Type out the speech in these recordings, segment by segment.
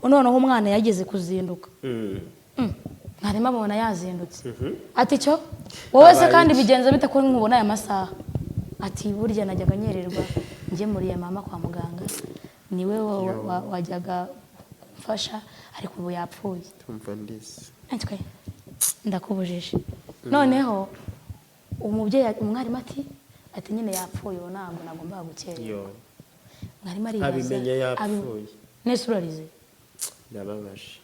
Noneho umwana yageze kuzinduka, mwarimu abona yazindutse, ati: "Cyo wowe se Habaye kandi iki? Bigenze bite ko nkubona aya masaha?" Ati: "Burya najyaga nyererwa ngemuriye mama kwa muganga, niwe wajyaga kumfasha, ariko ubu yapfuye." Tumva ndize. Natwe ndakubujije. Noneho umubyeyi, umwarimu ati: "Nyine yapfuye, ubu ntabwo nagombaga gukererwa." Yo. Mwarimu aribaza. Abimenye yapfuye. Nese urarize? Birababaje.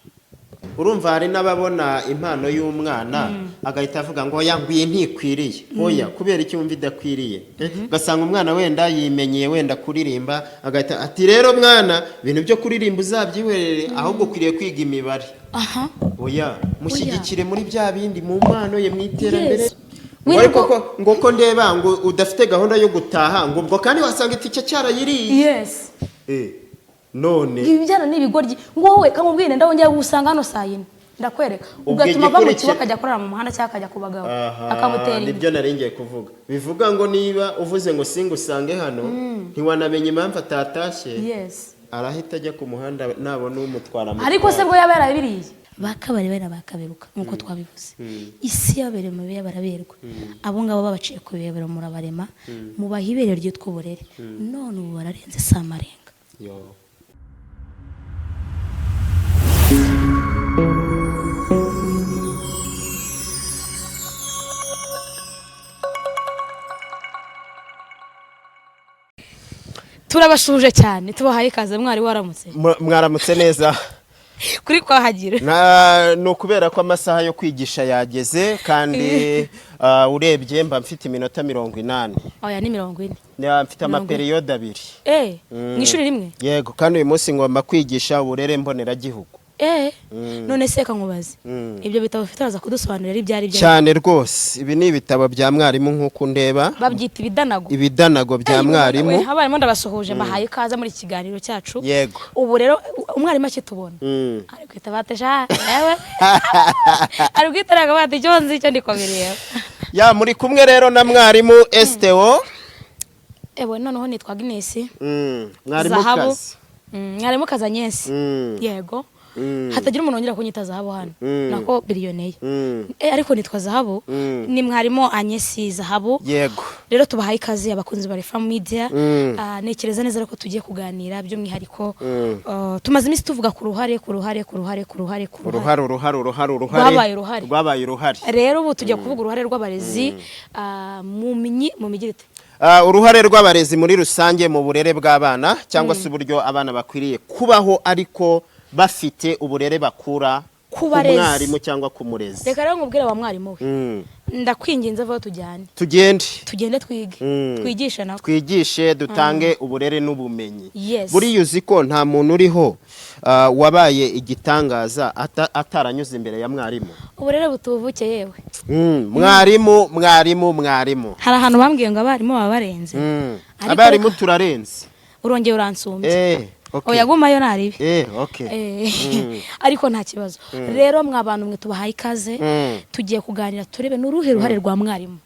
Urumva hari n'ababona impano y'umwana agahita avuga ngo: "Oya," ngo: "Iyi ntikwiriye." Oya, kubera icyo wumva idakwiriye? Ugasanga umwana wenda yimenyeye wenda kuririmba, agahita ati: "Rero mwana, ibintu byo kuririmba uzabyihorere, ahubwo ukwiriye kwiga imibare." Oya, mushyigikire muri bya bindi, mu mpano ye, mu iterambere. Yes. Ngo ariko ngo ko ndeba ngo udafite gahunda yo gutaha, ngo ubwo kandi wasanga itike cyarayiriye. None Ibi byana ni ibigoryi. Ngo wowe kamubwire, ndabongera gusanga hano saa 4, ndakwereka. Ubwo Ugatuma ava mu kigo igikurikira- akajya kurara mu muhanda cyangwa akajya ku bagabo, Aha, akamutera inda. Nibyo nari ngiye kuvuga. Bivuga ngo niba uvuze ngo singusange hano, ntiwanamenya impamvu atatashye, arahita ajya ku muhanda, nabona umutwara Ariko se amutwara. bwo yaba yarabiriye bakabari bari bakaberuka nk'uko twabivuze, isi yabereye mu bihe baraberwa. Abo ngabo babaciye ku bibero, murabarema, mubaha ibere ryitwa uburere, none ubu bararenze, si amarenga. Yo. Turabasuhuje cyane, tubahaye ikaze. Mwari waramutse? Mwaramutse neza. Kuri kwahagira. Ni ukubera ko amasaha yo kwigisha yageze, kandi urebye mba mfite iminota 80. Oya, ni 40. Mfite amaperiyode abiri. Mu ishuri rimwe? Yego, kandi uyu munsi ngomba kwigisha uburere mboneragihugu. None se kankubaze, ibyo bitabo bifite, uraza kudusobanurira ibyo ari byo? Cyane rwose, ibi ni ibitabo bya mwarimu nk'uko ndeba. Babyita ibidanago. Ibidanago bya mwarimu. We, abarimu ndabasuhuje, mbahaye ikaze muri iki kiganiro cyacu. Yego. Ubu rero umwarimu akitubona ari kwita batesha yewe, ari kwita ntabwo bati icyo nzi icyo ndikobireba. Ya, muri kumwe rero na mwarimu Esteo. Ewe, noneho nitwa Agnes. Mwarimu Zahabu. kazi. Mwarimu kazi Agnes. Yego. Hatagira umuntu wongera kunyita Zahabu hano, nako biliyoneye. Ariko nitwa Zahabu. Ni mwarimu Agnes Zahabu. Yego. Rero tubahaye ikaze, abakunzi ba Reform Media. Ntekereza neza ko tugiye kuganira by'umwihariko, tumaze iminsi tuvuga ku ruhare, ku ruhare, ku ruhare, ku ruhare, ku ruhare. Uruhare, uruhare, uruhare, uruhare. Rwabaye uruhare. Rwabaye uruhare. Rero ubu tugiye kuvuga uruhare rw'abarezi mu migirire. Uruhare rw'abarezi muri rusange mu burere bw'abana, cyangwa se uburyo abana bakwiriye kubaho ariko bafite uburere bakura Ku ku barezi. mwarimu cyangwa ku murezi. Reka rero nkubwire wa mwarimu we, ndakwinginze, vuba tujyane. Tugende. Tugende twige, twigishe nako. Twigishe, dutange uburere n'ubumenyi. Yes. Buriya uzi ko nta muntu uriho wabaye igitangaza ataranyuze imbere ya mwarimu? Uburere butuvuke yewe. Mwarimu, mwarimu, mwarimu. Hari ahantu bambwiye ngo abarimu baba barenze. Ariko Abarimu turarenze. Urongeye uransumbye. Okay. Oya, gumayo naribi. Okay. Ariko nta kibazo. Rero mwa bantu mwe, tubahaye ikaze. Tugiye kuganira turebe n'uruhe ruhare rwa mwarimu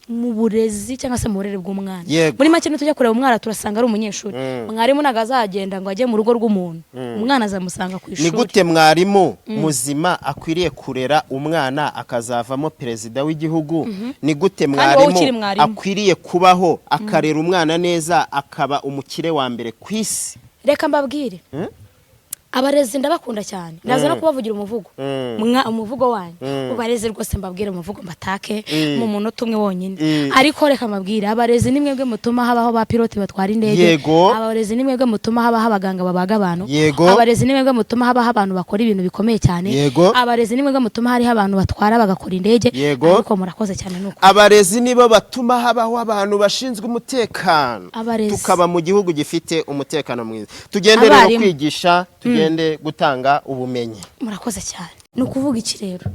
mu burezi cyangwa se mu burere bw'umwana. Yego. Muri make, nitujya kureba umwana turasanga ari umunyeshuri. Mwarimu ntabwo azagenda ngo ajye mu rugo rw'umuntu, umwana azamusanga ku Ni ishuri. gute mwarimu muzima akwiriye kurera umwana akazavamo perezida w'igihugu? Ni gute Kandi wowe ukiri mwarimu mwarimu. akwiriye kubaho akarera umwana neza akaba umukire wa mbere ku isi? Reka mbabwire, abarezi ndabakunda cyane, ndaza no kubavugira umuvugo. Umuvugo wanyu ubarezi rwose, mbabwire umuvugo, mbatake mu munota umwe wonyine. Ariko reka mbabwire, abarezi ni mwebwe mutuma habaho ba piloti batwara indege. Yego. Abarezi ni mwebwe mutuma habaho abaganga babaga abantu. Yego. Abarezi ni mwebwe mutuma habaho abantu bakora ibintu bikomeye cyane. Yego. Abarezi ni mwebwe mutuma hariho abantu batwara bagakora indege. Yego. Ariko murakoze cyane nuko. Abarezi nibo batuma habaho abantu bashinzwe umutekano, Abarezi. tukaba mu gihugu gifite umutekano mwiza. Tugende rero Abarimu. kwigisha, tugende gutanga ubumenyi. Murakoze cyane. Ni ukuvuga iki rero?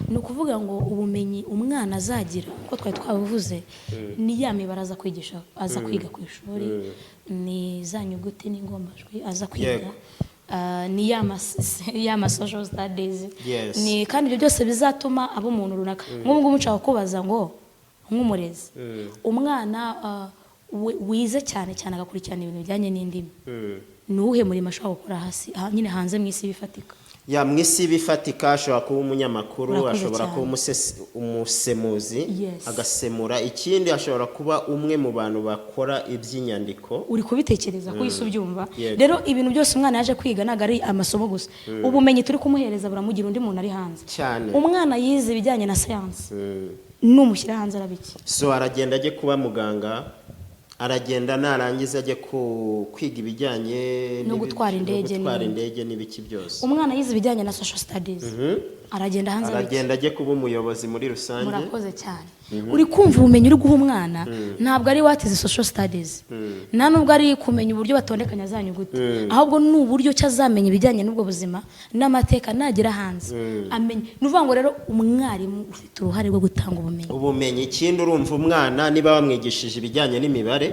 Ni ukuvuga ngo ubumenyi umwana azagira, uko twari twabivuze, ni ya mibare aza kwigisha, aza kwiga ku ishuri, ni za nyuguti n'ingombajwi aza kwiga. Yego. Ni ya ma social studies. Yes. Ni kandi ibyo byose bizatuma aba umuntu runaka. Nk'ubu ngubu nshaka kubaza ngo nk'umurezi, umwana wize cyane cyane agakurikirana ibintu bijyanye n'indimi. Ni uwuhe murimo ashobora gukora hasi nyine hanze mu isi bifatika? Ya, mu isi bifatika ashobora kuba umunyamakuru, Urakoze ashobora cyane. kuba umusemuzi, agasemura. Ikindi, ashobora kuba umwe mu bantu bakora iby'inyandiko. Uri kubitekereza ko isi ubyumva? Yego. Rero ibintu byose umwana yaje kwiga ntabwo ari amasomo gusa. Ubumenyi turi kumuhereza buramugira undi muntu ari hanze. Umwana yize ibijyanye na siyansi, numushyira hanze arabiki? So aragenda ajye kuba muganga, aragenda narangiza ajye kwiga ibijyanye No gutwara indege no gutwara n'ibindi. indege n'ibiki byose. Umwana yize ibijyanye na social studies, aragenda hanze arabiki? Aragenda ajye kuba umuyobozi muri rusange. Murakoze cyane. Uri kumva ubumenyi uri guha umwana ntabwo ari what is social studies, nta nubwo ari kumenya uburyo batondekanya za nyuguti, ahubwo ni uburyo ki azamenya ibijyanye n'ubwo buzima n'amateka nagera hanze amenye. Ni ukuvuga ngo rero umwarimu ufite uruhare rwo gutanga ubumenyi. Ubumenyi. Ikindi, urumva umwana niba wamwigishije ibijyanye n'imibare,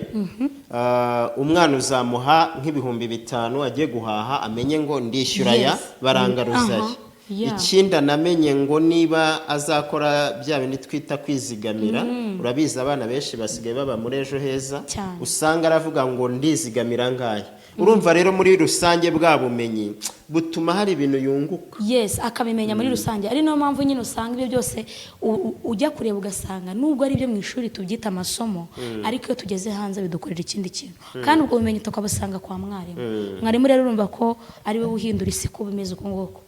umwana uzamuha nk'5,000 agiye guhaha, amenye ngo ndishyura aya, barangaruza aya. Ikindi, anamenye ngo niba azakora bya bindi twita kwizigamira, urabizi abana benshi basigaye baba muri Ejo Heza, usanga aravuga ngo ndizigamira ngaya. Urumva rero muri rusange bwa bumenyi butuma hari ibintu yunguka. Yes, akabimenya muri rusange. Ari nayo mpamvu nyine usanga ibyo byose ujya kureba ugasanga nubwo ari ibyo mu ishuri tubyita amasomo, ariko iyo tugeze hanze bidukorera ikindi kintu, kandi ubwo bumenyi tukabusanga kwa mwarimu. Mwarimu rero urumva ko ari we uhindura isi kuba imeze uko nguko.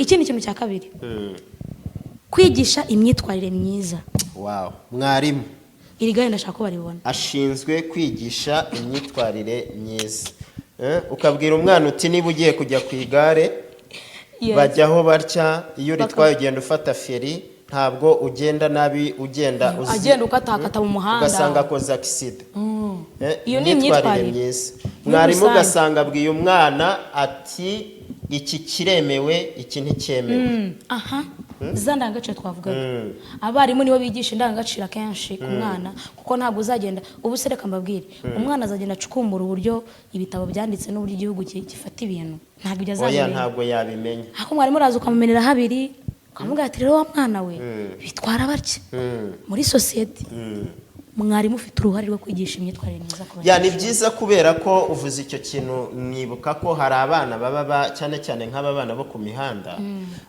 Ikindi kintu cya kabiri, kwigisha imyitwarire myiza. Wow, mwarimu Iri gare ndashaka ko baribona. ashinzwe kwigisha imyitwarire myiza. Ukabwira umwana uti niba ugiye kujya ku igare, bajyaho batya, iyo uritwaye ugenda ufata feri, ntabwo ugenda nabi, ugenda uzi Agenda ukatakata mu muhanda. Ugasanga akoze accident. Iyo ni Imyitwarire imyitwarire. myiza. Muri Mwarimu rusange. ugasanga abwiye umwana ati iki kiremewe, iki nticyemewe. Aha za ndangagaciro twavugaga, abarimu nibo bigisha indangagaciro akenshi ku mwana, kuko ntabwo uzagenda ubu se, reka mbabwire, umwana azagenda acukumbura uburyo ibitabo byanditse n'uburyo igihugu gifata ibintu? Ntabwo ibyo Oya, azabimenya. ntabwo yabimenya. Ariko mwarimu uraza ukamumenera habiri, ukamubwira ati rero wa mwana we, bitwara batya muri sosiyete. Mwarimu ufite uruhare rwo kwigisha imyitwarire myiza ku Ya, ni banyeshuri. byiza kubera ko uvuze icyo kintu mwibuka ko hari abana baba cyane cyane nk'aba bana bo ku mihanda,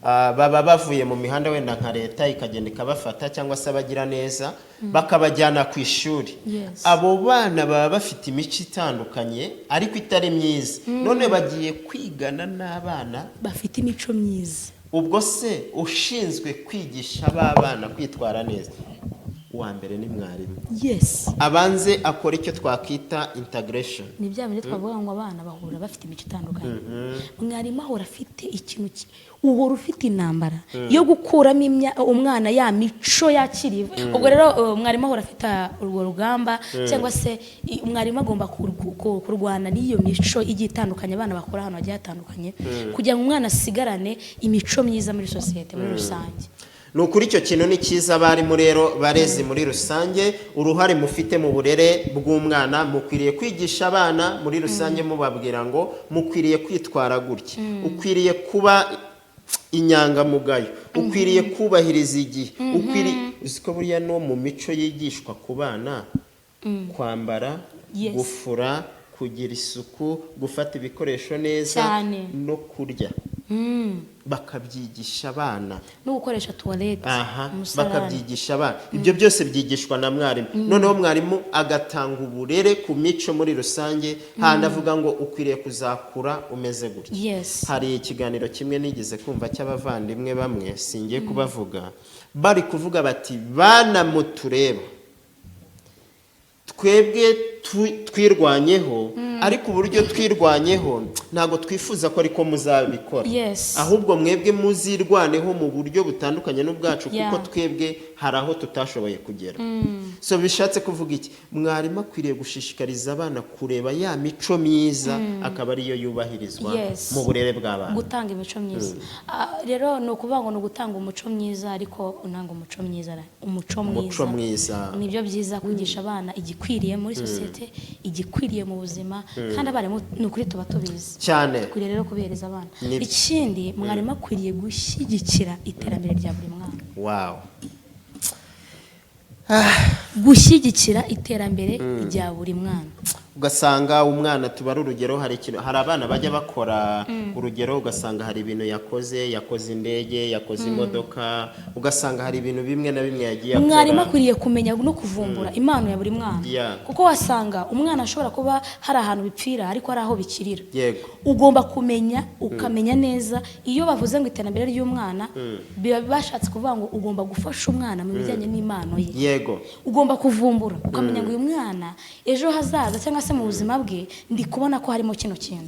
baba bavuye mu mihanda, wenda nka leta ikagenda ikabafata cyangwa se abagira neza bakabajyana ku ishuri. Abo bana baba bafite imico itandukanye ariko itari myiza, none bagiye kwigana n'abana bafite imico myiza. Ubwo se ushinzwe kwigisha ba bana kwitwara neza, uwa mbere ni mwarimu. Abanze akora icyo twakwita integration. Ni bya bindi twavuga ngo abana bahura bafite imico itandukanye. Mwarimu ahora afite ikintu uhora ufite intambara yo gukuramo umwana ya mico yakiriye. Ubwo rero mwarimu ahora afite urwo rugamba, cyangwa se mwarimu agomba kurwana n'iyo mico igiye itandukanye abana bakora ahantu hagiye hatandukanye, kugira ngo umwana asigarane imico myiza muri sosiyete muri rusange. Ni ukuri icyo kintu ni cyiza. Abarimu rero, barezi muri rusange, uruhare mufite mu burere bw'umwana, mukwiriye kwigisha abana muri rusange, mubabwira ngo mukwiriye kwitwara gutya, ukwiriye kuba inyangamugayo, ukwiriye kubahiriza igihe, ukwiriye, uzi ko buriya no mu mico yigishwa ku bana, kwambara, gufura, kugira isuku, gufata ibikoresho neza, no kurya, bakabyigisha abana. No gukoresha toilette, umusarani. Bakabyigisha abana. Ibyo byose byigishwa na mwarimu. Noneho mwarimu agatanga uburere ku mico muri rusange, handi avuga ngo ukwiriye kuzakura umeze gutya. Hari ikiganiro kimwe nigeze kumva cy'abavandimwe bamwe, singiye kubavuga, bari kuvuga bati bana mutureba, twebwe twirwanyeho, ariko uburyo twirwanyeho ntabwo twifuza ko ariko muzabikora, ahubwo mwebwe muzirwaneho mu buryo butandukanye n'ubwacu, kuko twebwe hari aho tutashoboye kugera. So bishatse kuvuga iki? Mwarimu akwiriye gushishikariza abana kureba ya mico myiza, akaba ariyo yubahirizwa mu burere bw'abana. Gutanga imico myiza. Rero ni ukuvuga ngo ni ugutanga umuco myiza, ariko unanga umuco myiza, umuco mwiza. Umuco mwiza. Nibyo byiza, kwigisha abana igikwiriye muri sosiyete, igikwiriye mu buzima, kandi abarimu ni ukuri tuba tubizi. Dukwiriye rero kubihereza abana. Ikindi, mwarimu akwiriye gushyigikira iterambere rya buri mwana. Gushyigikira iterambere rya buri mwana. Ugasanga umwana, tubara urugero, hari ikintu, hari abana bajya bakora, urugero ugasanga hari ibintu yakoze, yakoze indege, yakoze imodoka, ugasanga hari ibintu bimwe na bimwe yagiye akora. Mwarimu akwiriye kumenya no kuvumbura impano ya buri mwana, kuko wasanga umwana ashobora kuba hari ahantu bipfira ariko hari aho bikirira. Ugomba kumenya, ukamenya neza. Iyo bavuze ngo iterambere ry'umwana, biba bashatse kuvuga ngo ugomba gufasha umwana mu bijyanye n'impano ye. Ugomba kuvumbura, ukamenya ngo uyu mwana ejo hazaza cyangwa se mu buzima bwe ndi kubona ko harimo kino kintu,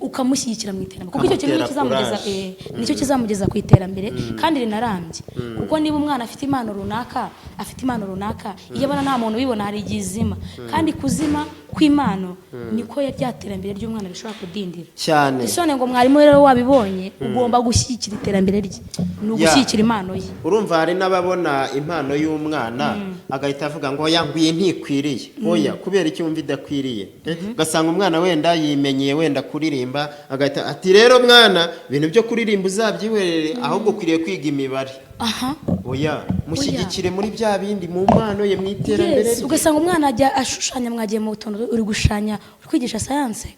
ukamushyigikira mu iterambere, kuko icyo kintu nicyo Ukamutera kizamugeza courage. nicyo kizamugeza ku iterambere kandi rinarambye. Kuko niba umwana afite impano runaka, afite impano runaka, iyo abona nta muntu ubibona, hari igihe izima, kandi kuzima kw'impano niko rya terambere ry'umwana rishobora kudindira. Bisobanuye ngo mwarimu rero wabibonye, ugomba gushyigikira iterambere rye, ni ugushyigikira impano ye. Urumva hari n'ababona impano y'umwana agahita avuga ngo oya, ngo iyi ntikwiriye. Oya, kubera iki wumva idakwiriye? Ugasanga umwana wenda yimenyeye wenda kuririmba, agahita ati: "Rero mwana, ibintu byo kuririmba uzabyihorere, ahubwo ukwiriye kwiga imibare." Oya, mushyigikire muri bya bindi, mu mpano ye, mu iterambere rye. Ugasanga umwana ajya ashushanya, mwagiye mu tuntu, uri gushushanya, uri kwigisha science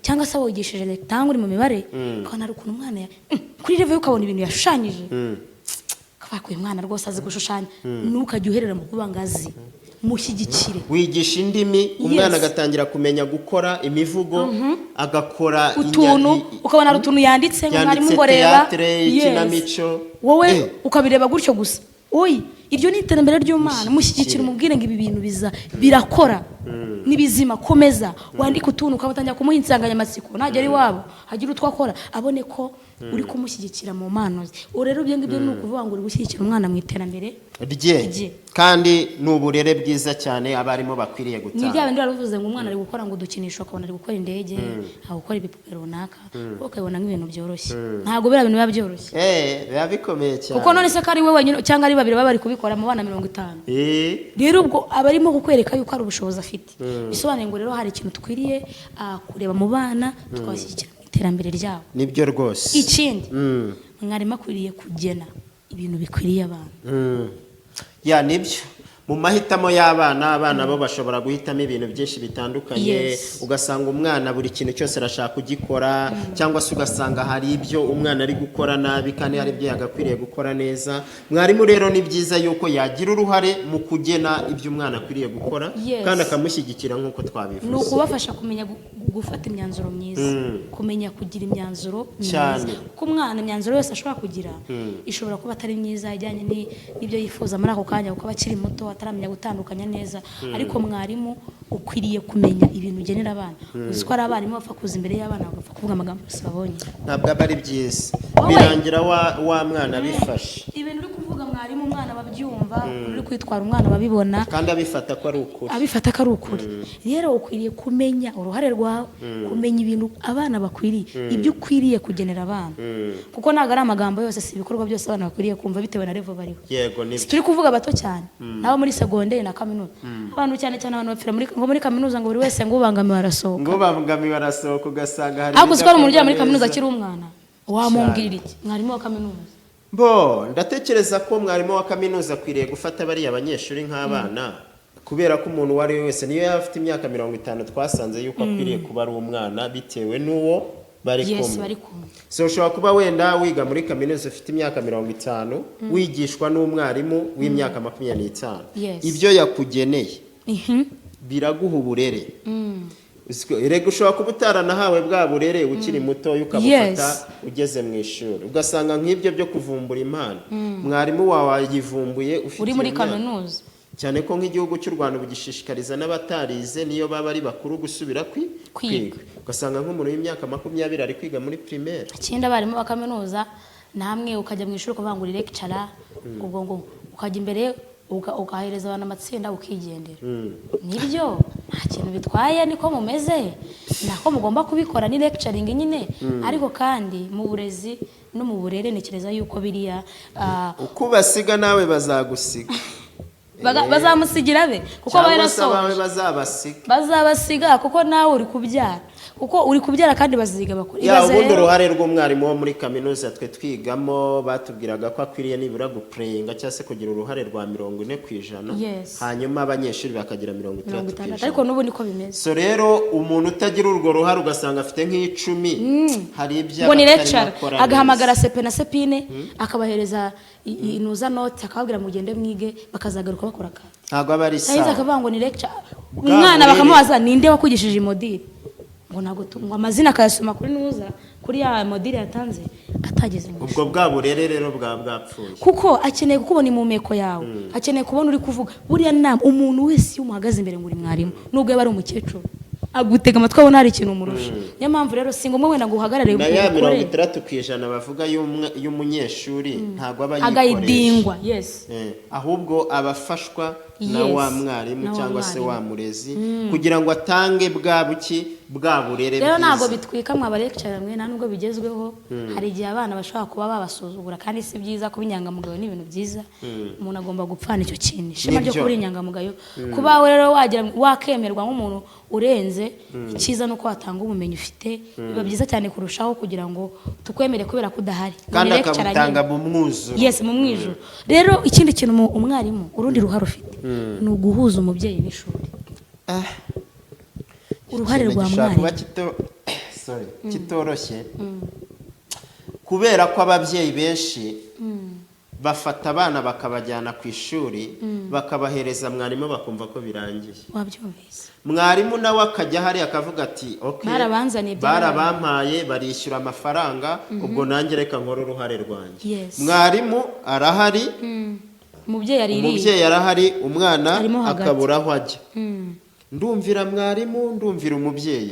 cyangwa se wigishije rectangle, uri mu mibare, ukabona hari ukuntu umwana kuri level ye, ukabona ibintu yashushanyije, ukavuga ko uyu mwana rwose azi gushushanya. Ntukajye uherera mu kuba ngo azi, mushyigikire. Wigisha indimi, umwana agatangira kumenya gukora imivugo, agakora Utuntu, ukabona hari utuntu yanditse ngo mwarimu yanditse ngo reba. théâtre, ikinamico. Wowe ukabireba gutyo gusa. Oyi, iryo ni iterambere ry'umwana. Mushyigikire, umubwire ngo ibi bintu biza birakora, ni bizima, komeza wandike utuntu, ukabatangira kumuha insanganyamatsiko, nagera iwabo hagira utwo akora, abone ko uri kumushyigikira mu mpano ze. Ubu rero ibyo ngibyo ni ukuvuga ngo uri gushyigikira umwana mu iterambere rye. Rye. Kandi ni uburere bwiza cyane abarimu bakwiriye Ni bya gutanga. bindi wari uvuze ngo umwana ari gukora ngo udukinisho, ukabona ari gukora indege, ari gukora ibipupe runaka, wowe ukabibona nk'ibintu byoroshye. Ntabwo biriya bintu biba byoroshye. Biba bikomeye cyane. Kuko none se ko ari we wenyine cyangwa ari babiri baba bari kubikora mu bana 50? Rero ubwo aba arimo kukwereka yuko hari ubushobozi afite. Bisobanuye ngo rero hari ikintu dukwiriye kureba mu bana, tukabashyigikira mu iterambere ryabo. Nibyo rwose. Ikindi, mwarimu akwiriye kugena ibintu bikwiriye abana. Ya, nibyo, mu mahitamo y'abana, abana bo bashobora guhitamo ibintu byinshi bitandukanye. Ugasanga umwana buri kintu cyose arashaka kugikora, cyangwa se ugasanga hari ibyo umwana ari gukora nabi kandi hari ibyo yagakwiriye gukora neza. Mwarimu rero ni byiza yuko yagira uruhare mu kugena ibyo umwana akwiriye gukora, kandi akamushyigikira nk'uko twabivuze. Ni ukubafasha kumenya gufata imyanzuro myiza, kumenya kugira imyanzuro myiza. Kuko umwana imyanzuro yose ashobora kugira ishobora kuba atari myiza ijyanye n'ibyo yifuza muri ako kanya, kuko aba akiri muto, ataramenya gutandukanya neza. Ariko mwarimu ukwiriye kumenya ibintu ugenera abana. Uzi ko hari abarimu bapfa kuza imbere y'abana bagapfa kuvuga amagambo yose babonye? Ntabwo aba ari byiza. Wowe- Birangira wa mwana abifashe. Ibintu uri kuvuga mwarimu, umwana ababyumva, uri kwitwara umwana ababibona. Kandi abifata ko ari ukuri. Abifata ko ari ukuri. Rero ukwiriye kumenya uruhare rwawe, kumenya ibintu abana bakwiriye, ibyo ukwiriye kugenera abana, kuko ntabwo ari amagambo yose, si ibikorwa byose abana bakwiriye kumva bitewe na level bariho. Yego, nibyo. Si turi kuvuga bato cyane, nabo muri segonderi na kaminuza. Abantu cyane cyane abantu bapfira muri, ngo muri kaminuza ngo buri wese ngo ubangamiwe arasohoka. Ngo bangamiwe arasohoka, ugasanga hari Ariko uzi ko hari umuntu ujya muri ibidakorwa kaminuza neza. akiri umwana? Wamumbwirira iki mwarimu wa kaminuza? Bo, ndatekereza ko mwarimu wa kaminuza akwiriye gufata bariya banyeshuri nk'abana, kubera ko umuntu uwo ari we wese, niyo yaba afite imyaka 50, twasanze yuko akwiriye kuba ari umwana bitewe n'uwo bari kumwe. Bari kumwe. So ushobora kuba wenda wiga muri kaminuza ufite imyaka 50, wigishwa n'umwarimu w'imyaka 25. Ibyo yakugeneye biraguha uburere. Erega ushobora kuba utaranahawe bwa burere ukiri muto, ukabufata ugeze mu ishuri, ugasanga nk'ibyo byo kuvumbura impano, mwarimu wawe wayivumbuye ufite Uri muri iyo myaka. kaminuza. Cyane ko nk'igihugu cy'u Rwanda ubu gishishikariza n'abatarize, niyo baba ari bakuru, gusubira Kwiga. kwiga, ugasanga nk'umuntu w'imyaka 20 ari kwiga muri primaire. Ikindi, abarimu ba kaminuza namwe, ukajya mu ishuri ukavuga ngo uri lecturer, ubwo ngo ukajya imbere ugahereza abantu amatsinda ukigendera. Nibyo, nta kintu bitwaye, niko mumeze, nako mugomba kubikora, ni lecturing nyine. Ariko kandi mu burezi no mu burere ntekereza yuko biriya Uko ubasiga nawe bazagusiga. Bazamusigira be kuko aba Cyangwa se abawe yarasoje. Bazabasiga. Bazabasiga kuko nawe uri kubyara, kuko uri kubyara kandi baziga bakora. Ya, Ibaze ubundi rero. Uruhare rw'umwarimu wo muri kaminuza twe twigamo, batubwiraga ko akwiriye nibura guplayinga cyangwa se kugira uruhare rwa 40%, hanyuma abanyeshuri bakagira mirongo mirongo itandatu ku itandatu ijana. Ariko n'ubu niko bimeze. So rero umuntu utagira urwo ruhare, ugasanga afite nk'icumi, hari ibyo Ngo ni aba atarimo lecturer, akora agahamagara neza. CP na CPN, akabahereza inuza note, akababwira mugende mwige, bakazagaruka bakora akazi. Ntabwo aba ari Yagize sawa. akavuga ngo ni lecturer. Bwa Umwana burere. bakamubaza ninde wakwigishije imodule, ngo ntabwo ngo amazina akayasoma kuri nuza, kuri ya module yatanze atageze mu Ubwo bwa burere rero bwaba bwapfuye. Kuko akeneye kukubona impumeko yawe, akeneye kubona uri kuvuga. Buriya nama, umuntu wese iyo umuhagaze imbere ngo uri mwarimu, nubwo yaba ari umukecuru, agutega amatwi, abona hari ikintu umurusha. Niyo mpamvu rero si ngombwa wenda ngo uhagarare Na ya ukore. 60% bavuga y'umunyeshuri ntabwo aba yikoresha. Agayidingwa, yes. Ahubwo aba afashwa na wa mwarimu Na wa cyangwa se mwarimu. wa murezi kugira ngo atange bwa buki, bwa burere Rero ntabwo bwiza. bitwika mwa balecturer mwe, nta nubwo bigezweho. Hari igihe abana bashobora kuba babasuzugura, kandi si byiza. Kuba inyangamugayo ni ibintu byiza, umuntu agomba gupfana icyo kintu, ishema ryo Nibyo. kuba uri inyangamugayo. Kuba rero wagira wakemerwa nk'umuntu urenze, icyiza ni uko watanga ubumenyi ufite, biba byiza cyane kurushaho kugira ngo tukwemere kubera ko udahari. Kandi Ni lecturer akabutanga nyine. mu mwuzuro. Yes, mu mwijuru. Rero ikindi kintu umwarimu, urundi ruhare ufite ni uguhuza umubyeyi n'ishuri. Uruhare Ikintu rwa gishobora kuba mwarimu. Sorry, kitoroshye, kubera ko ababyeyi benshi bafata abana bakabajyana ku ishuri, bakabahereza mwarimu, bakumva ko birangiye. Wabyumvise? Mwarimu nawe akajya hariya akavuga ati: "Okay, Barabanzaniye, byarabaye." barabampaye, barishyura amafaranga, ubwo nanjye reka nkore uruhare rwanjye." Mwarimu arahari, Umubyeyi aririye. umubyeyi arahari, umwana Arimo hagati. akabura aho ajya. Ndumvira mwarimu, ndumvira umubyeyi.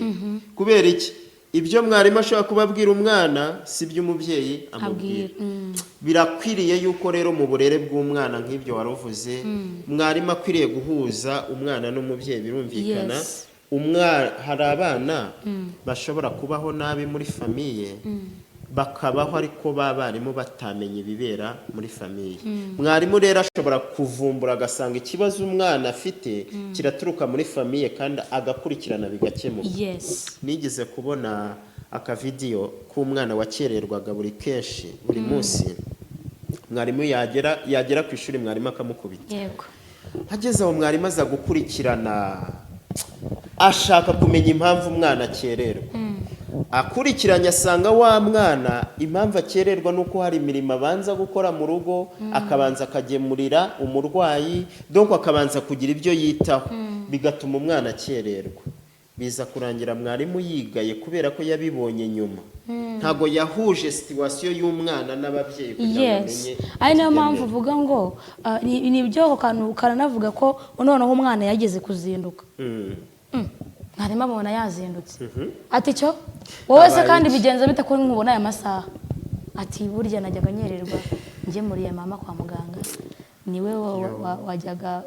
Kubera iki? Ibyo mwarimu ashobora kubabwira umwana si byo umubyeyi amubwira. Abwira. Birakwiriye yuko rero mu burere bw'umwana, nk'ibyo wari uvuze, mwarimu akwiriye guhuza umwana n'umubyeyi, birumvikana. Hari abana bashobora kubaho nabi muri famille, bakabaho ariko b'abarimu batamenya ibibera muri famille. Mwarimu rero ashobora kuvumbura agasanga ikibazo umwana afite kiraturuka muri famille, kandi agakurikirana bigakemuka. Nigeze kubona akavidiyo k'umwana wakererwaga buri kenshi, buri munsi. Mwarimu yagera ku ishuri, mwarimu akamukubita. Ageze aho, mwarimu aza gukurikirana, ashaka kumenya impamvu umwana akererwa. Akurikiranye asanga wa mwana impamvu akererwa ni uko hari imirimo abanza gukora mu rugo, akabanza akagemurira umurwayi, donc akabanza kugira ibyo yitaho, bigatuma umwana akererwa. Biza kurangira mwarimu yigaye kubera ko yabibonye nyuma, ntabwo yahuje situation y'umwana n'ababyeyi kugira ngo amenye Ari nayo ikijya mpamvu mbere. uvuga ngo ni ibyo ako kantu karanavuga ko noneho umwana yageze kuzinduka. Mwarimu amubona yazindutse, ati: "Cyo wowe se Abaye kandi iki? bigenza bite ko nkubona aya masaha?" Ati: "Burya najyaga nyererwa ngemuriye mama kwa muganga, niwe wajyaga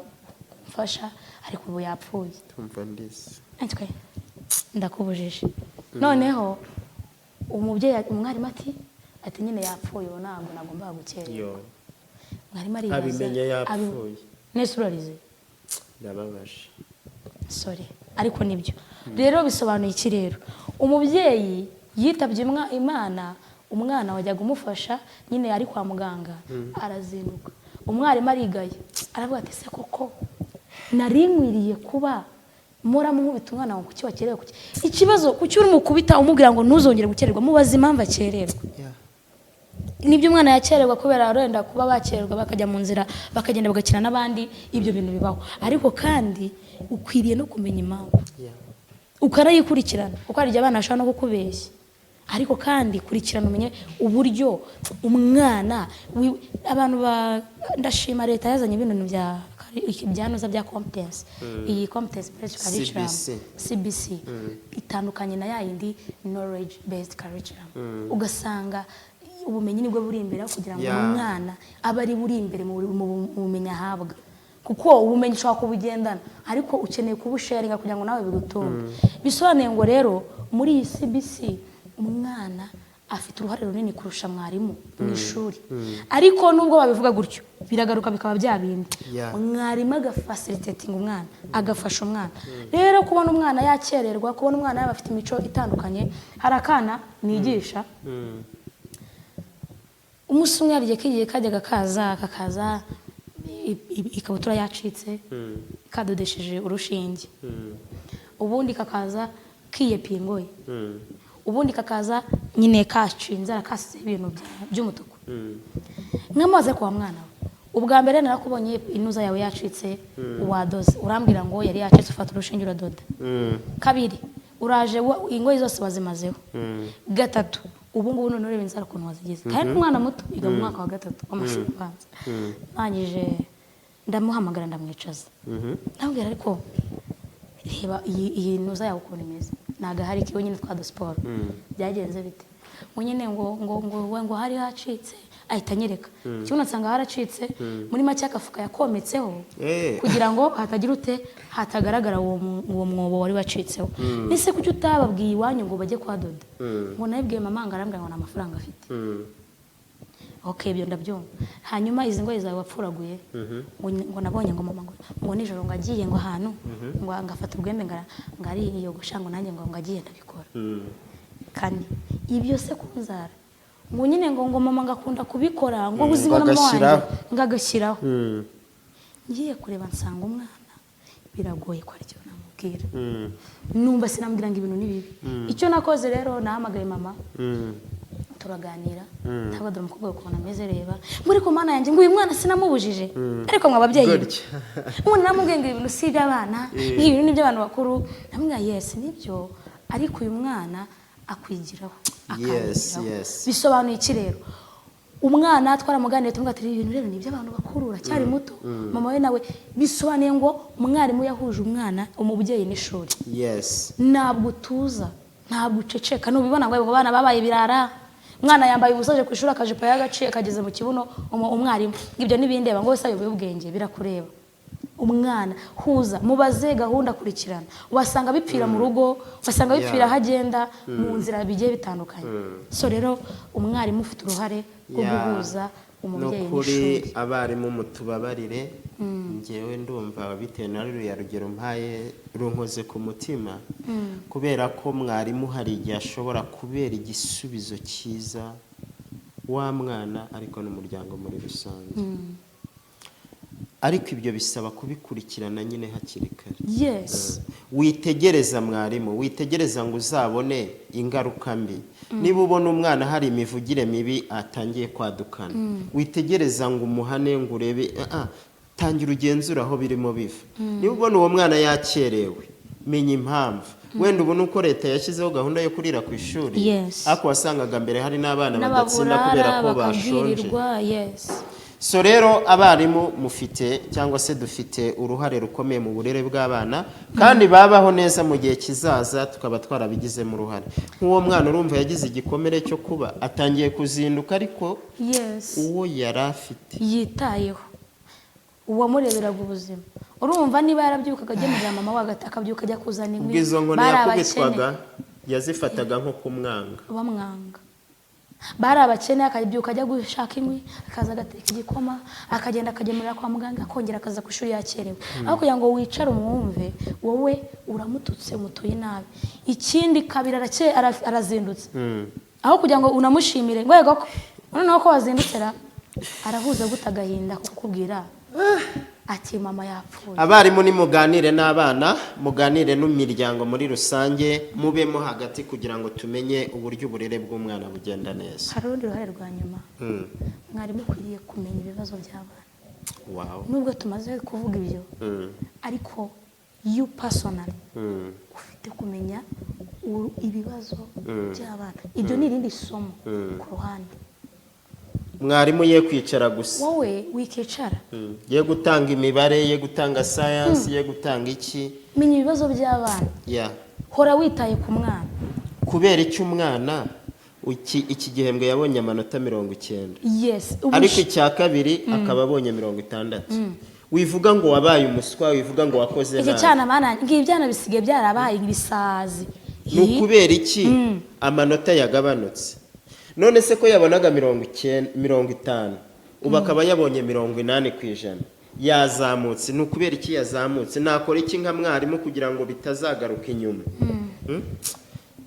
kumfasha, ariko ubu yapfuye." Tumva ndize. Natwe ndakubujije. Noneho umubyeyi, umwarimu ati: "Nyine yapfuye, ubu ntabwo nagombaga gukererwa." Yo. Mwarimu aribaza. Abimenye yapfuye. Nese urarize? Birababaje. Sorry, ariko nibyo. Rero bisobanuye iki? Rero umubyeyi yitabye Imana, umwana wajyaga umufasha nyine ari kwa muganga, arazinduka. Umwarimu arigaye, aravuga ati: "Se koko nari nkwiriye kuba mpora nkubita umwana wawe? Kuki wakerewe? Kuki ikibazo, kuki urumukubita umubwira ngo ntuzongere gukererwa? Mubaze impamvu akererwa." Nibyo, umwana yakererwa kubera wenda kuba bakererwa bakajya mu nzira, bakagenda bagakina n'abandi, ibyo bintu bibaho. Ariko kandi ukwiriye no kumenya impamvu, ukanayikurikirana, kuko hari igihe abana bashobora no kukubeshya. Ariko kandi kurikirana umenye uburyo umwana abantu ba ndashima leta yazanye ibintu bya byanuza bya competence, iyi competence based curriculum. CBC. CBC itandukanye na ya yindi knowledge based curriculum. Ugasanga ubumenyi nibwo buri imbere, aho kugira ngo umwana abe ari buri imbere mu bumenyi ahabwa, kuko ubumenyi ushobora kubugendana, ariko ukeneye kubusharinga kugira ngo nawe bigutunge. Bisobanuye ngo rero muri iyi CBC umwana Afite uruhare runini kurusha mwarimu mu ishuri. Ariko nubwo babivuga gutyo, biragaruka bikaba bya bindi, mwarimu agafacilitatinga umwana, agafasha umwana. Rero kubona umwana yakererwa, kubona umwana yaba afite imico itandukanye. Hari akana nigisha, umunsi umwe hari igihe kigiye kajyaga kaza, kakaza ikabutura yacitse, kadodesheje urushinge, ubundi kakaza kiyepiye ingoyi, ubundi kakaza nyine kaciye inzara, kasize ibintu by'umutuku. Nkamaze kwa mwana we, ubwa mbere narakubonye inuza yawe yacitse, wadoze, urambwira ngo yari yacitse, ufata urushinge uradoda. Kabiri uraje ingoyi zose wazimazeho. Gatatu ubu ngubu none ureba inzara ukuntu wazigize, kandi umwana muto yiga mu mwaka wa gatatu w'amashuri abanza. Ndangije ndamuhamagara, ndamwicaza, ndamubwira: "Ariko reba iyi nuza yawe ukuntu imeze, ni agahari kiwe nyine twa siporo, byagenze bite?" Ngo nyine ngo we ngo hari hacitse. Ahita anyereka kibuno, nsanga haracitse. Muri make agafuka yakometseho kugira ngo hatagira ute, hatagaragara uwo mwobo wari wacitseho. Ese kuki utababwiye iwanyu ngo bajye kuhadoda? Ngo nabibwiye mama, ngo arambwira ngo nta mafaranga afite. Ok, ibyo ndabyumva. Hanyuma izi ngoyi zawe wapfuraguye? Ngo nabonye ngo mama ngo nijoro ngo agiye ngo ahantu ngo ngafata urwembe ngo ariyogosha, ngo nanjye ngo agiye ndabikora. Kane ibyo se ku nzara? Ngo nyine ngo mama ngakunda kubikora ngo uzi ngo ngo na mama wanjye agashyiraho. Ngo agashyiraho. Ngiye kureba nsanga umwana biragoye ko aricyo namubwira. Numva sinamubwira ngo ibintu ni bibi. Icyo nakoze rero, nahamagaye mama, turaganira. Ntabwo dore umukobwa wawe ukuntu ameze, reba ngo ariko mana yanjye, ngo uyu mwana sinamubujije, ariko mwa babyeyi Gutya. Umuntu namubwiye ngo ibintu si iby'abana, ngo ibintu ni iby'abantu bakuru. Namubwira: "Yes, nibyo, ariko uyu mwana akwigiraho, akanyigiraho." Bisobanuye iki rero? Umwana twaramuganiriye, tumubwira ati: "Ibi bintu rero ni iby'abantu bakuru, uracyari muto." Mama we nawe, bisobanuye ngo umwarimu yahuje umwana, umubyeyi n'ishuri. Ntabwo utuza, ntabwo uceceka, nubibona ngo abana babaye ibirara, umwana yambaye ubusa aje ku ishuri, akajipo yagaciye kageze mu kibuno, umwarimu ngo ibyo ntibindeba, ngo wese ayoboye ubwenge. Birakureba. Umwana huza, mubaze gahunda, akurikirana. Wasanga bipfira mu rugo, wasanga bipfira aho agenda mu nzira bigiye bitandukanye. So rero umwarimu ufite uruhare rwo guhuza umubyeyi Nukuri n'ishuri. Abarimu mutubabarire. Njyewe ndumva bitewe na ruriya rugero mpaye runkoze ku mutima, kubera ko mwarimu hari igihe ashobora kubera igisubizo cyiza wa mwana, ariko n'umuryango muri rusange. Ariko ibyo bisaba kubikurikirana nyine hakiri kare. Witegereza mwarimu, witegereza ngo uzabone ingaruka mbi. Niba ubona umwana hari imivugire mibi atangiye kwadukana, witegereza ngo umuhane ngo urebe. Tangira ugenzure aho birimo biva. Niba ubona uwo mwana yakerewe, menya impamvu. Wenda ubu ni uko leta yashyizeho gahunda yo kurira ku ishuri, ariko wasangaga mbere hari n'abana badatsinda kubera n'ababurara ko bashonje. Bakabwirirwa, yes. So rero abarimu mufite, cyangwa se dufite, uruhare rukomeye mu burere bw'abana, kandi babaho neza mu gihe kizaza tukaba twarabigizemo uruhare. Nk'uwo mwana urumva yagize igikomere cyo kuba atangiye kuzinduka, ariko uwo yari afite yitayeho, uwamureberaga ubuzima, urumva niba yarabyukaga agemurira mama we, akabyuka ajya kuzana inkwi, Ubwo izo nkoni bari yakubitwaga abakene. yazifataga nko kumwanga. Bamwanga. Bari abakene, akabyuka ajya gushaka inkwi, akaza agateka igikoma, akagenda akagemurira kwa muganga, akongera akaza ku ishuri yakerewe. Aho kugira ngo wicare umwumve, wowe uramututse, umutuye nabi. Ikindi kabiri, arazindutse, aho kugira ngo unamushimire ngo yego ko noneho ko wazindutse ra, arahuza gute agahinda ko kukubwira ati mama yapfuye. Abarimu nimuganire n'abana, muganire n'imiryango muri rusange, mubemo hagati kugira ngo tumenye uburyo uburere bw'umwana bugenda neza. Hari urundi ruhare rwa nyuma. Mwarimu ukwiriye kumenya ibibazo by'abana. Nubwo tumaze kuvuga ibyo, ariko you personally ufite kumenya ibibazo by'abana. Ibyo ni irindi somo ku ruhande. Mwarimu ye kwicara gusa. Wowe wikicara. Ye gutanga imibare, ye gutanga sayansi, ye gutanga iki. Menya ibibazo by'abana. Hora witaye ku mwana. Kubera icyo umwana iki gihembwe yabonye amanota 90, ariko icya kabiri akaba abonye 60, wivuga ngo wabaye umuswa, wivuga ngo wakoze Iki nabi. cyana bana, ngibi byana bisigaye byarabaye ibisazi. Ni ukubera iki amanota yagabanutse? None se ko yabonaga 90, 50, ubu akaba yabonye 80%, yazamutse, ni ukubera iki yazamutse? Nakora iki nka mwarimu kugira ngo bitazagaruka inyuma?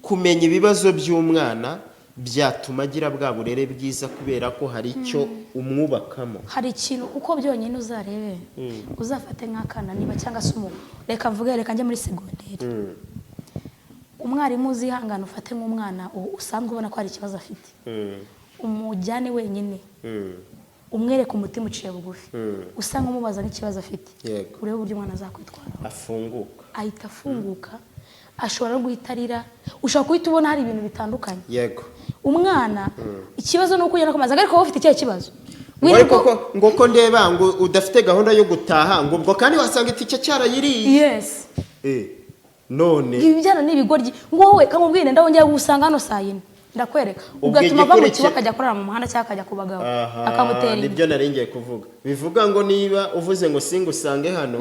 Kumenya ibibazo by'umwana byatuma agira bwa burere bwiza, kubera ko hari icyo umwubakamo. Hari ikintu, kuko byonyine uzarebe, uzafate nk'akana niba cyangwa se umuntu, reka mvuge, reka njye muri segonderi, umwarimu uzihangana ufate nk'umwana usanzwe ubona ko hari ikibazo afite, umujyane wenyine, umwereke umutima uciye bugufi, usa nk'umubaza n'ikibazo afite, urebe uburyo umwana azakwitwara. Afunguka. Ahita afunguka, ashobora no guhita arira, ushobora guhita ubona hari ibintu bitandukanye. Umwana ikibazo ni uko ugenda kumaza, ariko wowe ufite ikihe kibazo? Ngo ariko ngo ko ndeba ngo udafite gahunda yo gutaha, ngo ubwo kandi wasanga itike cyarayiriye. None Ibi byana ni ibigoryi, ngo wowe kamubwire, ndabongera gusanga hano saa yine, ndakwereka. Ubwo Ugatuma ava mu kigo igikurikira- akajya kurara mu muhanda cyangwa akajya ku bagabo, Aha, akamutera inda. Nibyo nari ngiye kuvuga. Bivuga ngo niba uvuze ngo singusange hano,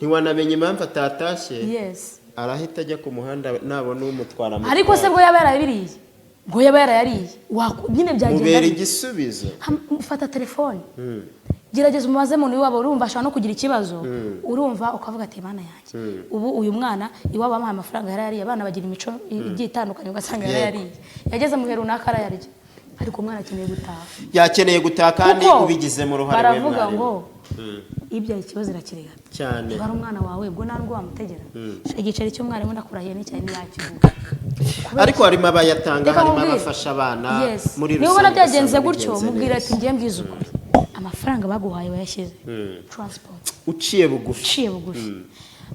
ntiwanamenya impamvu atatashye, arahita ajya ku muhanda, nabona umutwara Ariko se bwo yaba yarayabiriye, bwo yaba yarayariye, nyine byagenda mubera bite? igisubizo. Fata telefone, gerageza umubaze muntu iwabo, urumva ashobora no kugira ikibazo, urumva ukavuga ati: "Mana yanjye, ubu uyu mwana iwabo bamuhaye amafaranga yarayariye." Abana bagira imico igiye itandukanye, ugasanga yarayariye, yageze mu bihe runaka arayarya, ariko umwana akeneye gutaha. Yakeneye gutaha kandi Kuko ubigizemo uruhare we baravuga mwarimu. ngo ibyaye ikibazo irakirega. Cyane. Niba ari umwana wawe, ubwo nta nubwo wamutegera. Igiceri cy'umwarimu, ndakurahiye, n'icyayi ntiyakiguha. Ariko harimo abayatanga, Reka harimo nkubwire. abafasha abana muri Niba ubona rusange byagenze ugasanga gutyo, bigenze mubwira neza. ati: "Ngiye mbwiza ukuri, amafaranga baguhaye wayashyize transport?" Uciye bugufi. Uciye bugufi,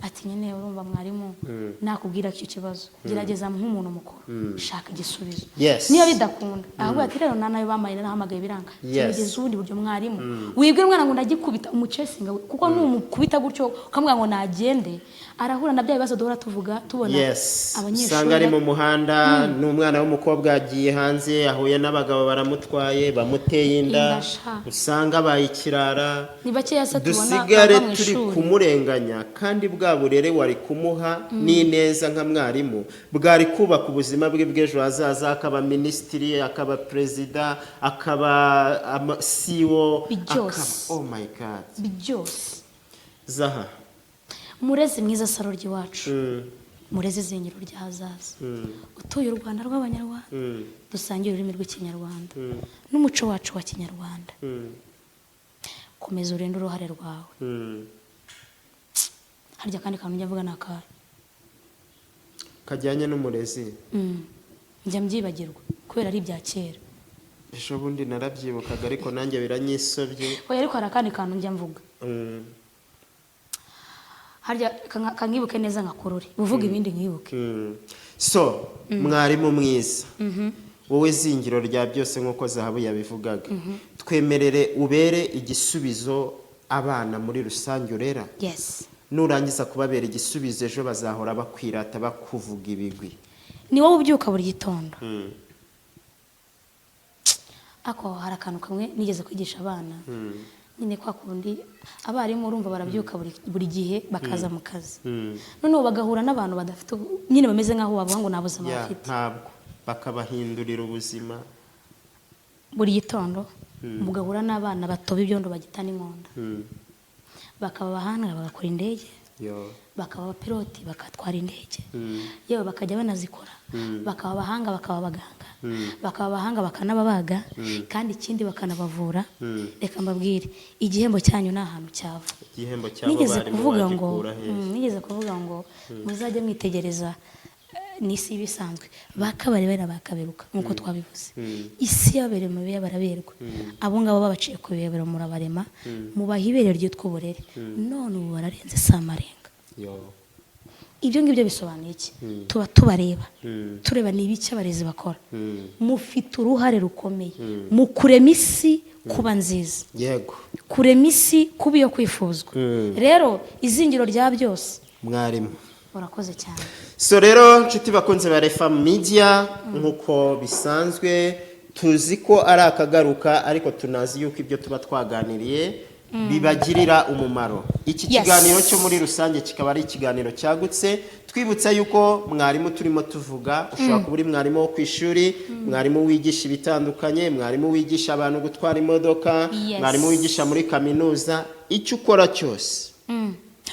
ati: "Nyine urumva mwarimu, nakubwira ko icyo kibazo, gerageza nk'umuntu mukuru, shaka igisubizo." Niba bidakunda, ahubwo ati: "Rero nayo bamaye, narahamagaye biranga." Gerageza ubundi buryo mwarimu. Wibwira umwana ngo ndagikubita, umucesinga, kuko numukubita gutyo ukamubwira ngo nagende, arahura na bya bibazo duhora tuvuga, tubona abanyeshuri Usanga ari mu muhanda, ni umwana w'umukobwa, yagiye hanze, ahuye n'abagabo, baramutwaye, bamuteye inda. Inda sha. Usanga abaye ikirara. Ni bakeya se tubona Dusigare bava mu turi ishuri. kumurenganya, kandi bwa burere wari kumuha n'ineza nka mwarimu bwari kubaka ubuzima bwe bw'ejo hazaza, akaba minisitiri, akaba perezida, akaba CEO, Byose. akaba, oh my God. Byose. Zaha. Murezi mwiza, saro ry'iwacu, murezi izingiro ry'ahazaza, utuye u Rwanda rw'Abanyarwanda, dusangiye ururimi rw'Ikinyarwanda n'umuco wacu wa Kinyarwanda, komeza urinde uruhare rwawe. Harya kandi kantu njya mvuga ni akahe? Kajyanye n'umurezi? Njya mbyibagirwa kubera ari ibya kera. Ejo bundi narabyibukaga, ariko nanjye biranyisobye. Oya, ariko hari akandi kantu njya mvuga. Harya kankibuke neza, nkakorore uvuga ibindi nkibuke. So mwarimu mwiza, wowe zingiro rya byose, nk'uko Zahabu yabivugaga, twemerere ubere igisubizo abana muri rusange urera. Nurangiza kubabera igisubizo, ejo bazahora bakwirata, bakuvuga ibigwi. Ni wowe ubyuka buri gitondo. Ako hari akantu kamwe nigeze kwigisha abana nyine, kwa kundi abarimu urumva barabyuka buri gihe bakaza mu kazi, noneho bagahura n'abantu badafite nyine bameze nk'aho wavuga ngo nta buzima bafite. Ntabwo, bakabahindurira ubuzima. Buri gitondo mugahura n'abana batoba ibyondo, bagita n'inkonda, bakaba abahanga, bagakora indege, bakaba abapiloti, bagatwara indege, yewe bakajya banazikora, bakaba abahanga, bakaba abaganga, bakaba abahanga, bakanababaga, kandi ikindi bakanabavura. Reka mbabwire, igihembo cyanyu ni ahantu cyava. Igihembo cy'abo Nigeze barimu kuvuga ngo wagikura hehe? Nigeze kuvuga ngo muzajye mwitegereza, n'isi ibisanzwe bakabari bari bakaberuka nk'uko twabivuze, isi yabereye mu biya baraberwa. Abo ngabo babaciye ku bibero, murabarema, mubaha ibere ryitwa uburere, none ubu bararenze, si amarenga. Ibyo ngibyo bisobanuye iki? Tuba tubareba, tureba ni ibiki abarezi bakora. Mufite uruhare rukomeye mu kurema isi kuba nziza, kurema isi kuba iyo kwifuzwa. Rero izingiro rya byose, Mwarimu. Urakoze cyane. So rero nshuti bakunze ba Refa Media, nk'uko bisanzwe, tuzi ko ari akagaruka, ariko tunazi yuko ibyo tuba twaganiriye bibagirira umumaro. Iki kiganiro cyo muri rusange kikaba ari ikiganiro cyagutse, twibutsa yuko mwarimu turimo tuvuga, ushobora kuba uri mwarimu wo ku ishuri, mwarimu wigisha ibitandukanye, mwarimu wigisha abantu gutwara imodoka, mwarimu wigisha muri kaminuza, icyo ukora cyose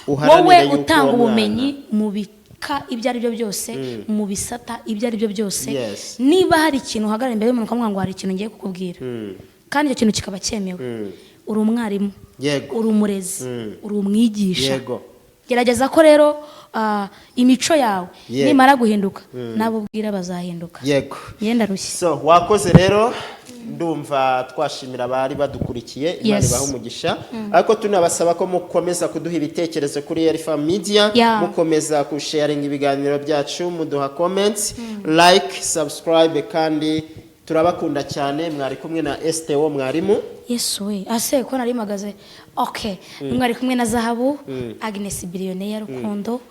uharanire Wowe yuko utanga uwo mwana- ubumenyi mu bika ibyo ari byo byose, mu bisata ibyo ari byo byose, niba hari ikintu uhagarara imbere y'umuntu ukamubwira ngo hari ikintu ngiye kukubwira, kandi icyo kintu kikaba cyemewe, uri umwarimu, uri umurezi, uri umwigisha. Gerageza ko rero imico yawe nimara guhinduka, nabo ubwira bazahinduka. Ngenda rushye. So wakoze rero, ndumva twashimira abari badukurikiye, Imana ibahe umugisha, ariko tunabasaba ko mukomeza kuduha ibitekerezo kuri Elfa Media, mukomeza kusharinga ibiganiro byacu, muduha comments, like, subscribe, kandi turabakunda cyane. Mwari kumwe na STO mwarimu. Yesu we, ase ko nari mpagaze. Okay, mwari kumwe na Zahabu Agnes, billionaire Rukundo.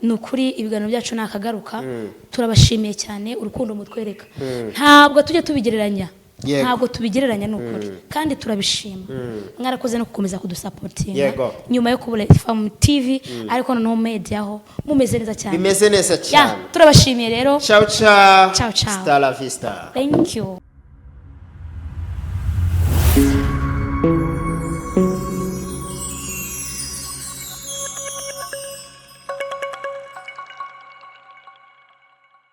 Ni ukuri ibiganiro byacu ni akagaruka. Turabashimiye cyane urukundo mutwereka, ntabwo tujya tubigereranya. Ntabwo tubigereranya, ni ukuri, kandi turabishima. Mwarakoze no gukomeza kudusapotinga nyuma yo kubura Famu TV, ariko noneho media ho mumeze neza cyane. Bimeze neza Ya, cyane. turabashimiye rero. Ciao ciao. Ciao, ciao. Hasta la vista. Thank you.